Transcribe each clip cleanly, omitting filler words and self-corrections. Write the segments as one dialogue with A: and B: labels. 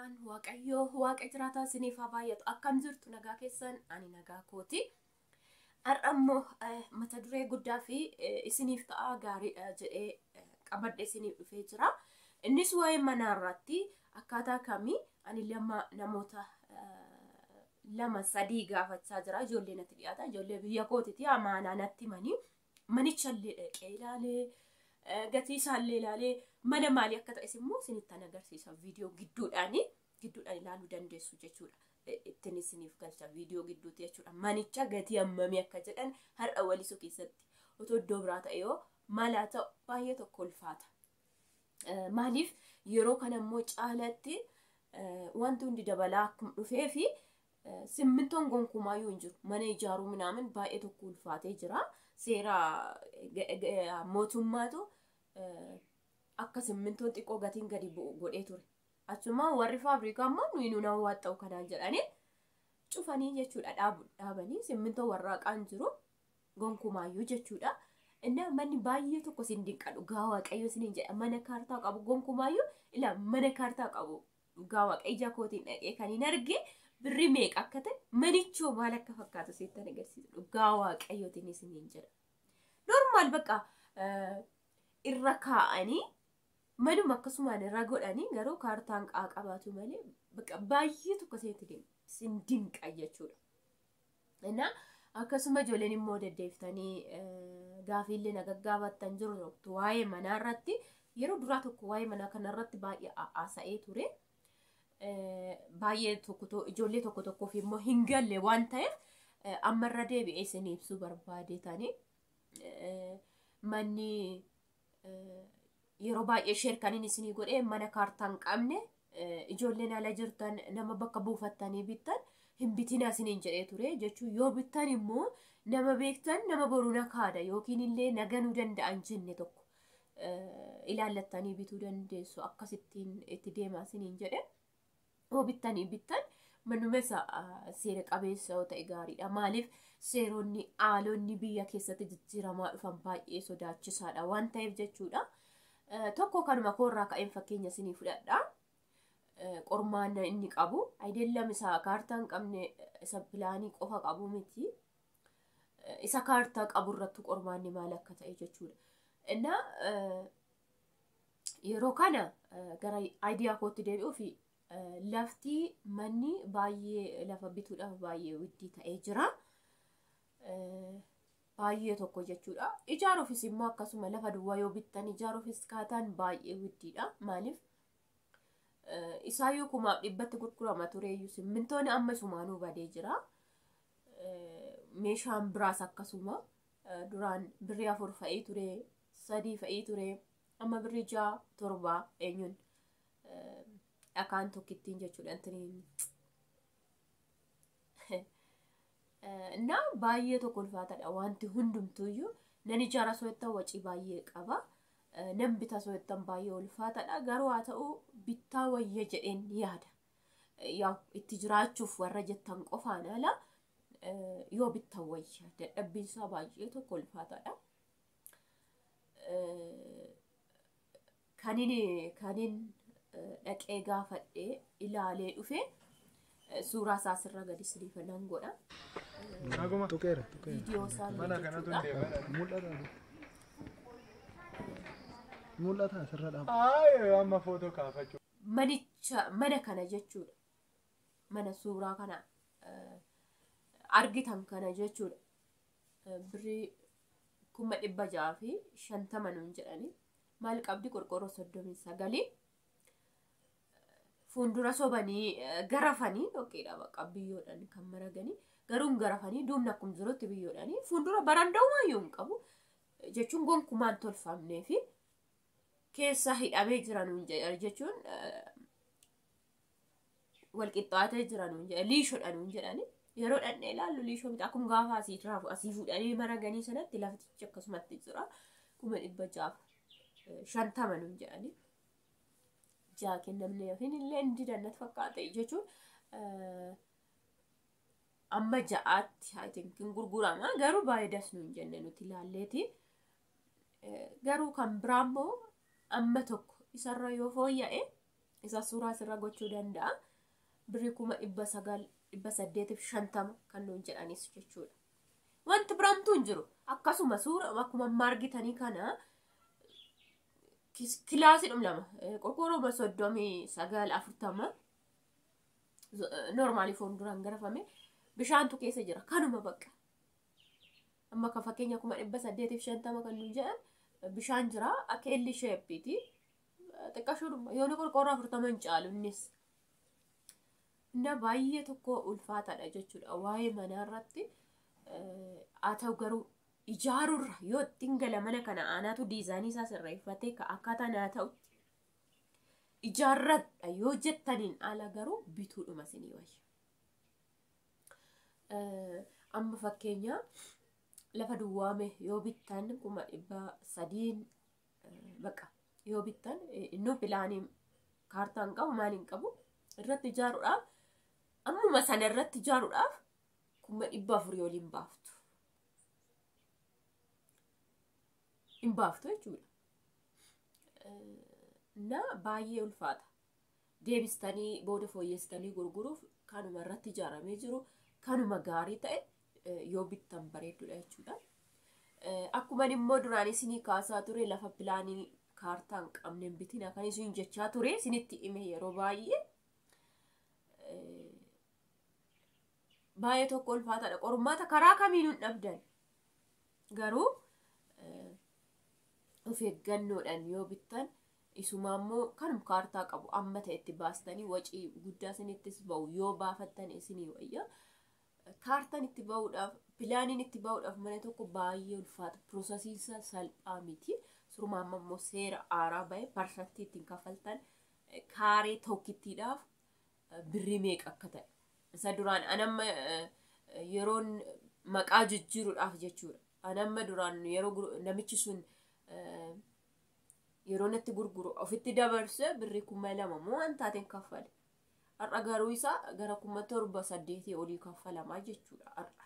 A: Waaqayyoo waaqa jiraataa isiniif haa baay'atu. Akkam jirtu nagaa keessan? Ani nagaa kooti. Har'a immoo mata duree guddaa fi isiniif ta'a gaariidha jedhee qabadhe isiniif dhufee jira. Innis waa'ee manaa irratti akkaataa kamii ani lama namoota lama sadii gaafachaa jira. Ijoollee natti dhiyaata. Ijoollee biyya kootiiti amaanaa natti himanii manicha illee dhaqee ilaalee gatii isaallee ilaalee mana maalii akka ta'es immoo isinittan agarsiisa viidiyoo gidduudhaani gidduudhaan ilaaluu dandeessu jechuudha. Ittiin isiniif galcha viidiyoo gidduutti jechuudha. Manicha gatii hammamii akka jedhan har'a Walisoo keessatti otoo iddoo biraa ta'e yoo maalaa ta'u baay'ee tokko ulfaata. Maaliif yeroo kana immoo caalatti wanti hundi dabalaa akkuma dhufee fi simmintoon gonkumaayyuu hin jiru. Mana ijaaruu minaamin baay'ee tokko ulfaatee jira. Seera mootummaatu akka simmintoon xiqqoo gatiin gadi bu'u godhee ture. Achuma warri faabrikaa immoo nuyi nuun hawwaaxxa'u kanaan jedhanii cufanii jechuudha dhaabanii simmintoo warraaqaan jiru gonkumaayyuu jechuudha. Inni manni baay'ee tokko isin dinqa dhugaa waaqayyo isiniin jedha mana kaartaa qabu gonkumaayyuu ilaa mana kaartaa qabu dhugaa waaqa ija kootiin dhaqee kan hin arge birri meeqa akka ta'e manichoo maal akka fakkaatu sittan agarsiisa dhugaa waaqayyootiin isiniin jedha. Normaal bakka irra kaa'anii manuma akkasumaan irra godhanii garuu kaartaan qaa qabaatu malee bakka baay'ee tokko isin dinqa jechuudha. Innaa akkasuma ijoolleen immoo deddeebiftanii gaafiillee na gaggaafattan jiru waa'ee manaa irratti yeroo duraa tokko waa'ee manaa kanarratti baay'ee haasa'ee ture. Baay'ee tokko ijoollee tokko tokkoof immoo hin galle waan ta'eef ammarra deebi'ee isin ibsuu barbaadetanii manni yeroo baay'ee sheer kan inni isinii godhee mana kaartaa hin qabne ijoolleen ala jirtan nama bakka buufattanii bittan hin bitinaa isiniin jedhee ture jechuun yoo bittan immoo nama beektan nama boruu na kaada yookiin illee naganuu danda'an jenne tokko ilaallattanii bituu dandeessu akkasittiin itti deemaa isiniin jedhe. Yoo bittanii bittan manuma isa seera qabeessa yoo ta'e gaariidha. Maaliif seeronni haalonni biyya keessatti jijjiiramaa dhufan baay'ee sodaachisaadha waan ta'eef jechuudha. Tokko kanuma koorraa ka'een fakkeenya isinii fudhadha. Qormaanna inni qabu ayidellam isa kaartaa hin qabne isa pilaanii qofa qabu miti. Isa kaartaa qabu irratti qormaanni maal akka ta'e jechuudha. Innaa yeroo kana gara ayidiyaa kootti deebi'uu fi lafti manni baay'ee lafa bituudhaaf baay'ee widdii ta'ee jira. Baay'ee tokko jechuudha. Ijaaruufis immoo akkasuma lafa duwwaa yoo bittan ijaaruufis kaataan baay'ee widdiidha. Maaliif isaayyuu 1,100tti gurgurama tureyyuu simmintoon amma isumaanuu badee jira. Meeshaan biraas akkasuma duraan birrii 4 fa'ii ture, 3 fa'ii ture, amma birrii 6 7 eenyuun dhakaan tokkittiin jechuudha. Intiniin እና baay'ee tokko ulfaataadha wanti hundumtuuyyuu nan ijaara soo jettan wacii baay'ee qaba. Nan bita soo jettan baay'ee ulfaataadha. Garuu haa ta'u bittaa wayya jedheen yaada. Yaa itti jiraachuuf warra jettan qofaan ala yoo bittan wayya dadhabbiin isaa baay'ee tokko ulfaataadha. Kanin dhaqee gaafadhee ilaalee dhufe suuraa isaa asirra gadi isiniif nan godha.
B: Tuqeera tuqeera.
A: Viidiyoo isaa
C: Mana kanatu
A: jechuudha.
C: hin deeman.
B: Mul'ata. Mul'ata asirra dhaaba.
C: Ayi amma footoo kaafachuu.
A: Manicha mana kana jechuudha. Mana suuraa kana argitan kana jechuudha. Birrii 650,000 nuun jedhani. Maal qabdi qorqorroo 39 fuuldura sobanii garafanii dhoqqeedha bakka biyyoodhaan kan maraganii garuu hin garafanii duubni akkuma jirutti biyyoodhaanii fuuldura baranda'umaayyuu hin qabu jechuun gonkumaan tolfamnee fi keessa hidhamee jira nuun jedhan jechuun walqixxaatee jira nuun jedhan liishoodha nuun jedhani yeroo dhannee ilaallu liishoo miti akkuma gaafa asii raafu asii fuudhanii maraganii sanatti laftichi akkasumatti jira 650,000 nuun jedhani. Ja'a kennamne yookiin illee inni dannat fakkaate jechuun amma ja'aatti I think hin gurgurama garuu baay'ee das nuun jenne nuti ilaalleeti. Garuu kan biraa immoo amma tokko isarra yoo fooyya'e Isa suuraa asirra gochuu danda'a. Birrii 900,850 kan nuun jedhanis jechuudha. Wanti biraamtuu hin jiru. Akkasuma suura akkuma amma argitanii kana kilaasiidhum lama qorqoorroo 39 40 noormaalii fuulduraan garafame bishaantu keessa jira. Kanuma bakka. Amma kan fakkeenya 850,000 kan nuun jedhan bishaan jira. Akka elli sheeppiiti. Xiqqashuudhuma yooni qorqoorroo 40 hin caalu innis. Inna baay'ee tokko ulfaataadha jechuudha. Waa'ee manaa irratti haa ta'u garuu ijaarurra yoo ittiin gala mana kana aanaatu diizaayinii isaa sirreeffatee akkaataa naa ta'utti ijaarradha yoo jettaniin ala garuu bituudhuma isinii wayya. Amma fakkeenya lafa duwwaame yoo bittan 300,000 baqa yoo bittan innuu pilaanii kaartaa hin qabu maal hin qabu irratti ijaaruudhaaf ammuma sana irratti ijaaruudhaaf 400,000 waliin baaftu. Hin baaftu jechuudha. Na baay'ee ulfaata. Deebistanii booda fooyyessitanii gurguruuf kanuma irratti ijaaramee jiru kanuma gaarii ta'e yoo bittan bareedduudha jechuudha. Akkuma immoo duraan isinii kaasaa ture lafa pilaanii kaartaa hin qabne hin bitina kan isin jechaa ture isinitti hime yeroo baay'ee. Baay'ee tokko ulfaataadha. Qormaata karaa kamiinuu hin dhabdan. Garuu of eeggannoodhaan yoo bittan isuma immoo kanuma kaartaa qabu amma ta'e itti baastanii wacii guddaa isinittis ba'u yoo baafattan isinii wayya. Kaartaan itti ba'uudhaaf pilaaniin itti ba'uudhaaf mana tokko baay'ee ulfaata. Piroosesiin isaa salphaa miti. Suruma amma immoo seera haaraa ba'e parsantii ittiin kaffaltan kaaree tokkittiidhaaf birrii meeqa akka ta'e. Isa duraan anamma yeroon maqaa jijjiiruudhaaf jechuudha. Anamma duraan yeroo namichi sun yeroo natti gurguru ofitti dabarse birrii 2,000 moo waan taateen kaffale. Har'a garuu isaa gara 7,000 8,000 olii kaffalamaa jechuudha har'a.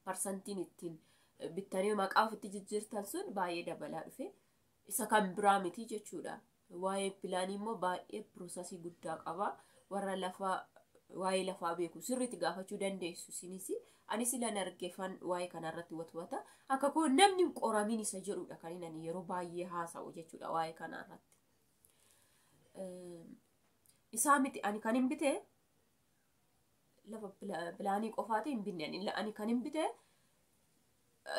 A: Parsantiin ittiin bittanii maqaa ofitti jijjiirtan sun baay'ee dabalaa dhufe. Isa kan biraa miti jechuudha. Waa'ee pilaanii immoo baay'ee piroosesii guddaa qaba. Warra lafaa waa'ee lafaa beeku sirriitti gaafachuu dandeessu isinis. Anis ilan argeeffan waa'ee kanarratti watwata. Akka koo namni hin qoramiin isa jedhudha kan inni yeroo baay'ee haasa'u jechuudha waa'ee kanarratti. Isaa miti ani kan hin bite lafa pilaanii qofaati hin binne ani kan hin bite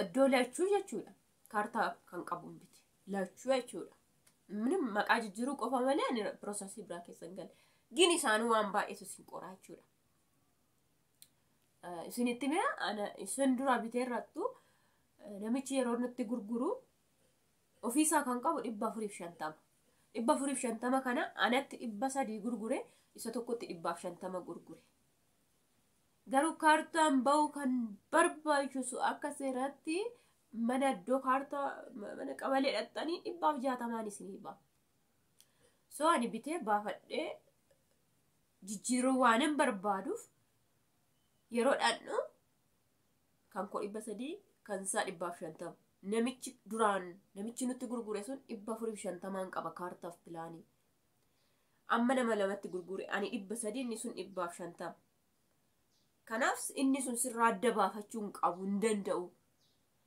A: iddoo lachuu jechuudha. Kaartaa kan qabu hin bite lachuu jechuudha. Minim maqaa jijjiiruu qofa malee ani piroosesii biraa keessa hin galle. Gin isaanuu waan baay'eetu isin qoraa jechuudha. Isinitti mee ana isin dura biteerrattu namichi yeroo nutti gurguru ofiisaa kan qabu 450. 450 kana anatti 300 gurgure isa tokkotti 150 gurgure. Garuu kaartaan ba'u kan barbaachisu akka seeratti mana iddoo kaartaa mana qabalee dhattanii 160 isinii ba'a. So ani bitee baafadhee jijjiiruu waan hin barbaaduuf yeroo dhandhu kan koo 300 kan isaa 150. Namichi duraan namichi nutti gurgure sun 450 qaba kaartaaf pilaanii. Amma nama lamatti gurgure ani 300 inni sun 150. Kanaaf inni sun sirraa adda baafachuu hin qabu hin danda'u.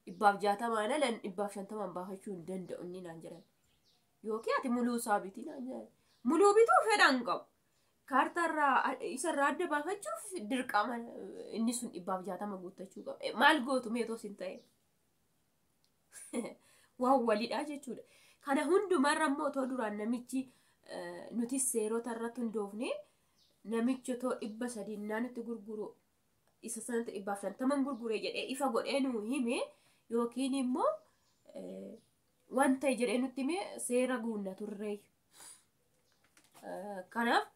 A: 160 ala 150 baafachuu hin danda'u inni naan jedhan. Yookiin ati muluu isaa biti naan jedhan. Muluu bituu fedha hin qabu. Kaartaarraa isarraa adda baafachuuf dirqama inni sun 160 guuttachuu qaba. Maal gootu meetoo sin ta'e? Waan walidha jechuudha. Kana hundumarra immoo otoo duraan namichi nuti seerota irratti hundoofne namichi otoo 300 nutti gurguru isa sanatti 150 gurgure jedhee ifa godhee nu hime yookiin immoo wanta jedhee nutti hime seera guunna turre. Kanaaf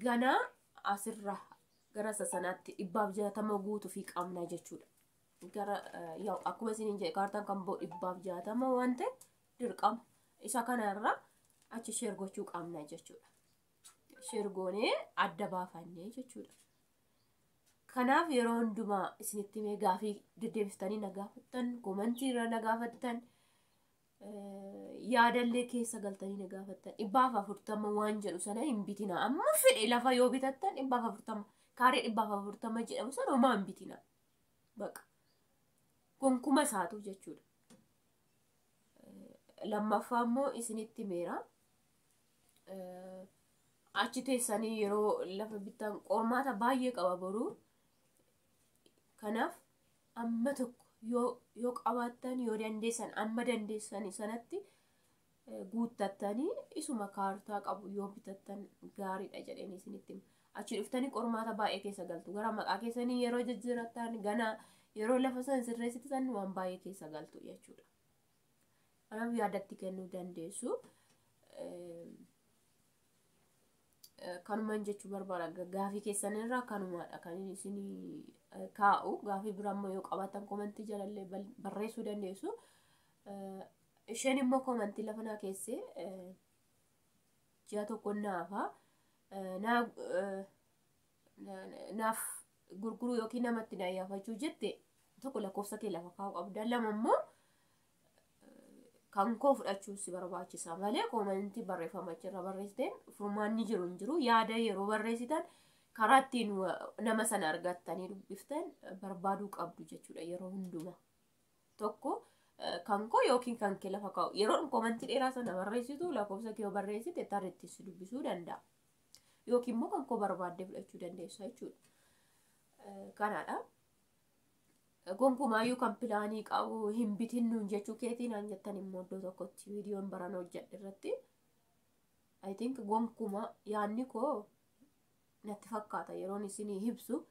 A: ganaa asirra gara sanaatti 160 guutuu fi qabna jechuudha. Gara akkuma isiniin jedhe kaartaan kan ba'u 160 waan ta'e dirqama isa kanarra achi sheer gochuu qabna jechuudha. Sheer goonee adda baafannee jechuudha. Kanaaf yeroo hundumaa isinitti mee gaafii deddeebistanii na gaafattan, komantii irra na gaafattan, Yaadallee keessa galtanii na gaafattan 140 waan jedhu sana hin bitina. Amma fedhe lafa yoo bitattan 140 kaaree 140 jedhamu sana homaa hin bitina. Baqa gonkuma isaatu jechuudha. Lammaffaa immoo isinitti meera. Achi teessanii yeroo lafa bittan qormaata baay'ee qaba boruu. Kanaaf amma tokko yoo qabaattan yoo dandeessan amma dandeessan sanatti guuttattanii isuma kaartaa qabu yoo bitattan gaariidha jedheen isinitti hima. Achi dhuftanii qormaata baay'ee keessa galtu. Gara maqaa keessanii yeroo jijjiirattan gana yeroo lafa san sirreessitan waan baay'ee keessa galtu jechuudha. Kanaaf yaadatti kennuu dandeessu. Kanumaan jechuu barbaada. Gaafii keessanirraa kanumaadha kan inni isinii kaa'u. Gaafii biraa immoo yoo qabaattan komantii jalallee barreessuu dandeessu. Isheen immoo komantii lafa naa keessee ji'a tokko naafa naaf gurguruu yookiin namatti na iyyaafachuu jette tokko lakkoofsa kee lafa kaa'uu qabda. Lama immoo kan koo fudhachuu si barbaachisa malee komantii barreeffama achirra barreessiteen furmaanni jiru hin jiru. Yaada yeroo barreessitan karaa ittiin nama sana argattanii dubbiftan barbaaduu qabdu jechuudha yeroo hundumaa. Tokko kan koo yookiin kan kee lafa kaa'u. Yeroo komantii dheeraa sana barreessitu lakkoofsa kee yoo barreessite tarreetti si dubbisuu danda'a. Yookiin immoo kan koo barbaaddee fudhachuu dandeessa jechuudha. Kanaadha. Gonkumaayyuu kan pilaanii qabu hin bitinnuun jechuu keetiin aan jettan immoo iddoo tokkotti viidiyoon baran hojjedhe irratti. I think gonkuma yaadni koo natti fakkaata yeroon isinii ibsu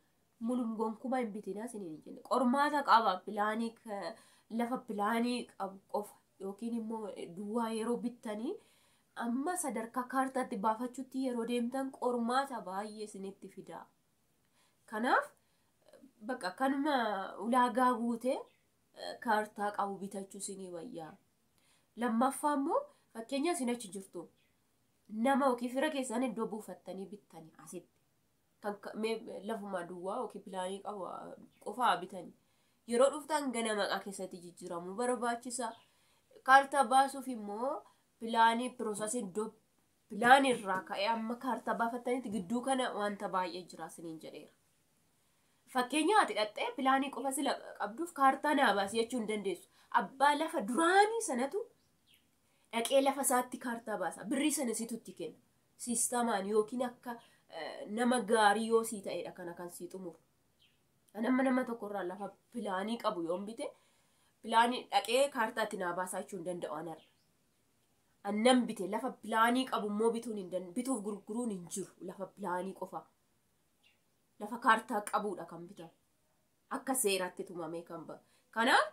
A: mulum gonkuma hin bitinaa isinii hin jenne. Qormaata qaba pilaanii lafa pilaanii qabu qofa yookiin immoo duwwaa yeroo bittanii amma sadarkaa kaartaatti baafachuutti yeroo deemtan qormaata baay'ee isinitti fida. Kanaaf bakka kanuma ulaagaa guutee kaartaa qabu bitachuu isinii wayyaa. Lammaffaa immoo fakkeenya isin achi jirtu nama yookiin fira keessan iddoo buufattanii bittanii asitti kan lafuma duwwaa yookiin pilaanii qabu qofaa bitanii yeroo dhuftan gana maqaa keessatti jijjiiramuu barbaachisa. Kaartaa baasuuf immoo pilaanii piroosasii iddoo pilaanii irraa ka'ee amma kaartaa baafattanitti gidduu kana wanta baay'ee jira isiniin jedheera. Fakkeenya ati dhattee pilaanii qofa sila qabduuf kaartaa naa baasi jechuu hin dandeessu. Abbaa lafa duraanii sanatu dhaqee lafa isaatti kaartaa baasa. Birrii sana situ itti kenna. Siistamaan yookiin akka nama gaarii yoo sii ta'edha kana kan sii xumuru. Nama nama tokkorraa lafa pilaanii qabu yoon bite pilaanii dhaqee kaartaa itti naa baasaa jechuu hin danda'u anarra. Annan bite lafa pilaanii qabu immoo bituun hin danda'u. Bituuf gurguruun hin jiru lafa pilaanii qofa. Lafa kaartaa qabuudha kan bitamu. Akka seeraatti tumamee kan bahu. Kanaaf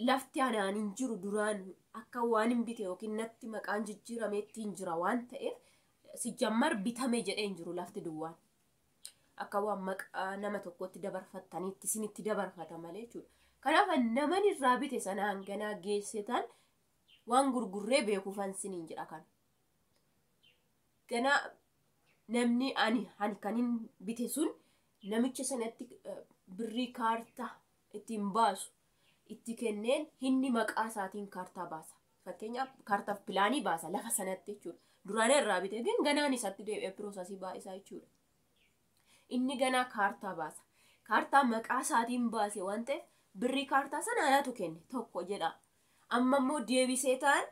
A: lafti anaan hin jiru duraan akka waan hin bite yookiin natti maqaan jijjiirameetti hin jira waan ta'eef sijjammar bitame jedhee hin jiru lafti duwwaan. Akka waan maqaa nama tokkotti dabarfattaniitti isinitti dabarfata malee jechuudha. Kanaaf naman irraa bite sana hanganaa geessitan waan gurgurree beekuufan isiniin jedha kana. Ganaa namni ani kan hin bite sun namicha sanatti birrii kaartaa ittiin baasu itti kenneen inni maqaa isaatiin kaartaa baasa. Fakkeenyaaf kaartaaf pilaanii baasa lafa sanatti jechuudha. Duraan irraa bitee gin ganaan isatti deebi'ee piroosasii baay'isaa jechuudha. Inni ganaa kaartaa baasa. Kaartaa maqaa isaatiin baase waan ta'eef birrii kaartaa sana anatu kenne tokko jedha. Amma immoo deebisee ta'an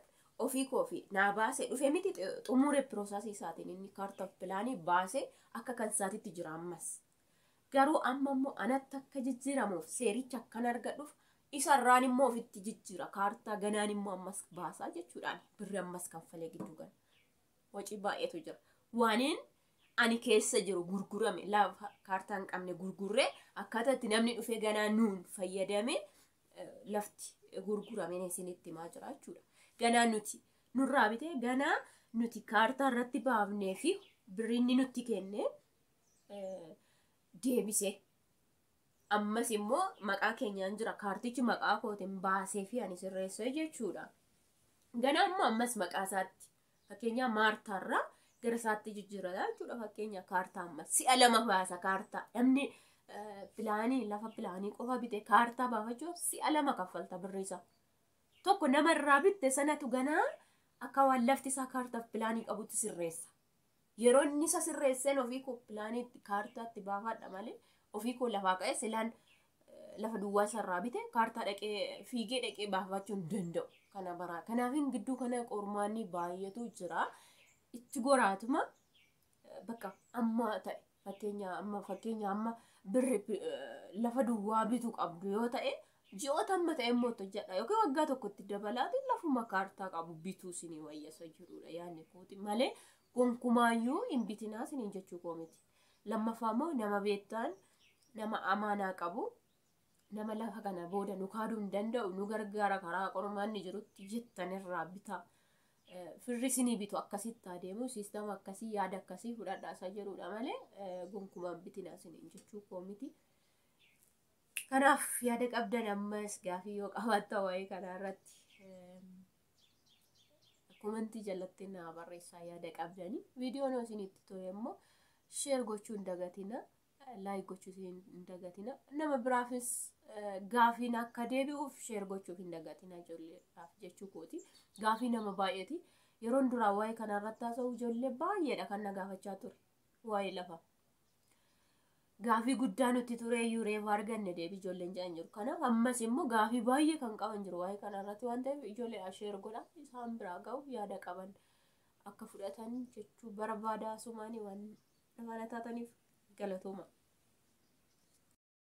A: ofii koofi naa baase dhufe miti xumure piroosasii isaatiin inni kaartaaf pilaanii baase akka kan isaatitti jira ammas. Garuu amma immoo anatti akka jijjiiramuuf seericha akkan argadhuuf isarraan immoo ofitti jijjiira kaartaa ganaan immoo ammas baasaa jechuudhaan birri ammas kanfalee gidduu gala. Wacii baay'eetu jira. Waaniin ani keessa jiru gurgurame lafa kaartaa hin qabne gurgurree akkaataa itti namni dhufee ganaa nuun fayyadame lafti gurgurame isinitti himaa jira jechuudha. Ganaa nuti nurraa bitee ganaa nuti kaartaa irratti baafnee fi birrinni nutti kenne deebise. Ammas immoo maqaa keenyaan jira kaartichi maqaa kootiin baasee fi ani sirreessee jechuudha. Ganaa immoo ammas maqaa isaatti fakkeenyaa maartaarraa gara isaatti jijjiirata jechuudha. Fakkeenya kaartaa ammas si'a lama baasa kaartaa. Namni pilaanii lafa pilaanii qofa bite kaartaa baafachuuf si'a lama kaffalta birrii isaa. Tokko nama irraa bitte sanatu ganaa akka waan lafti isaa kaartaaf pilaanii qabutti sirreessa. Yeroo inni isa sirreesseen ofii koo pilaaniitti kaartaatti baafadha malee ofii koo lafaa ka'ee silaan lafa duwwaa isarraa bite kaartaa dhaqee fiigee dhaqee baafachuu hin danda'u. Kana baraa. Kanaafin gidduu kana qormaanni baay'eetu jira. Itti goraatuma bakka amma ta'e fakkeenya amma birri lafa duwwaa bitu qabdu yoo ta'e, ji'oota amma ta'e immoo hojjedha yookiin waggaa tokkotti dabalaati lafuma kaartaa qabu bituu isinii wayyasa jedhudha yaadni kooti malee gonkumaayyuu hin bitinaa isiniin jechuu koo miti. Lammaffaa immoo nama beektaan, nama amaanaa qabu, nama lafa kana booda nu kaaduu hin danda'u, nu gargaara karaa qormaanni jirutti jettanirraa bitaa. Firri isinii bitu akkasitti adeemu, siistama akkasii, yaada akkasii fudhadhaa isa jedhudha malee gonkumaan bitinaa isiniin jechuu koo miti. Kanaaf yaada qabdan ammas gaafii yoo qabaattan waa'ee kanaa irratti komentii jalatti naa barreessaa yaada qabdanii. Viidiyoon yoo isinitti tole immoo share gochuu hin dagatina, like gochuu hin dagatina, nama biraafis gaafiin akka deebi'uuf share gochuuf hin dagatina ijoolleedhaaf jechuu kooti. Gaafii nama baay'eeti. Yeroon duraa waa'ee kanaa irratti haasa'u ijoollee baay'eedha kan na gaafachaa ture waa'ee lafa. Gaafii guddaa nutti ture iyyuu reefu arganne deebii ijoolleen jedhan jiru. Kanaaf ammas immoo gaafii baay'ee kan qaban jiru waa'ee kana irratti waan ta'eef ijoolleedha share godha, isaan biraa ga'u, yaada qaban akka fudhatan jechuu barbaada. Sumaanii waan nama taataniif galatooma.